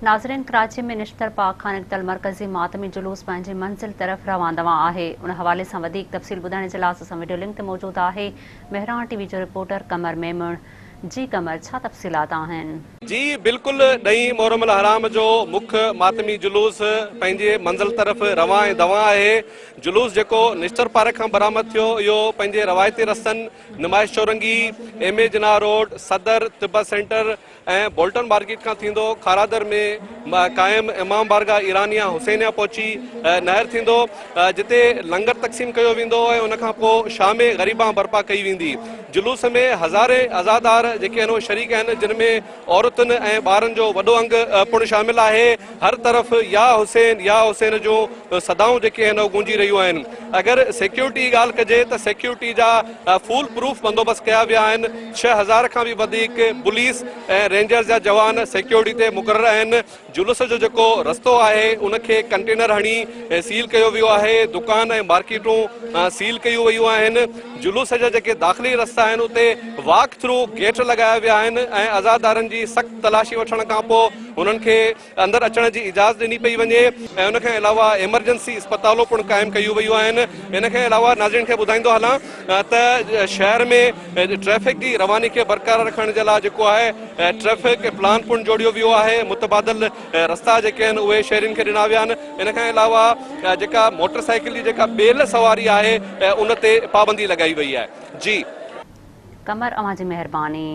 ناظرين ڪراچي ۾ نشتر پارڪ کان نڪتل مرڪزي ماتمي جلوس پنهنجي منزل طرف روان دوان آهي ان حوالي سان وڌيڪ تفصيل ٻڌائڻ جي لاء اسان سان وڊيو لنڪ تي موجود آهي مهراڻ ٽي وي جو رپورٽر قمر ميمڻ جي قمر ڇا تفصيلات آهن. جي بلڪل ڏهين محرم الحرام جو مک ماتمي جلوس پنهنجي منزل طرف روان ۽ دوان آهي جلوس جيڪو نشتر پارڪ کان برآمد ٿيو اهو پنهنجي روايتي رستن Namaish Chowrangi, M A Jinnah road, Saddar, Tibba centre ۽ Bolton market کان ٿيندو کارادر ۾ قائم امام بارگاهه ايرانيه حسينيه پهچي نهر ٿيندو جتي لنگر تقسيم ڪيو ويندو ۽ ان کان پوء شام غريبان برپا ڪئي ويندي. جلوس ۾ هزارين عزادار جيڪي آهن اهي شريڪ آهن جن ۾ عورتن ۽ ٻارن جو وڏو انگ پڻ شامل آهي. هر طرف يا حسين يا حسين جون صدائون جيڪي آهن اهي گونجي رهيون آهن. اگر سيڪيورٽي جي ڳالهه ڪجي ته سيڪيورٽي جا فول پروف بندوبست ڪيا ويا آهن، 6000 کان به وڌيڪ پوليس ۽ رينجرز جا جوان سيڪيورٽي تي مقرر آهن، جلوس جو جيڪو رستو آهي ان کي ڪنٽينر هڻي سيل ڪيو ويو آهي، دڪان ۽ مارڪيٽون سيل ڪيون ويون آهن، جلوس جا جيڪي داخلي رستا آهن اتي واڪ ٿرو گيٽ لڳايا ويا آهن ۽ عزادارن جي سخت تلاشي وٺڻ کانپوء انهن کي اندر اچڻ جي اجازت ڏني پئي وڃي ۽ ان کان علاوه ايمرجنسي اسپتالون پڻ قائم ڪيون ويون آهن ان کان علاوه ناظرين کي ٻڌائيندو هلان ته شهر ۾ ٽريفڪ جي رواني کي برقرار رکڻ جي لاء جيڪو آهي ٽريفڪ پلان پڻ جوڙيو ويو آهي متبادل رستا جيڪي آهن اهي شهرين کي ڏنا ويا آهن ان کان علاوه جيڪا موٽر سائيڪل جي جيڪا ٻيل سواري آهي ان تي پابندي لڳائي وئي آهي جي. قمر اوهان جي مهرباني.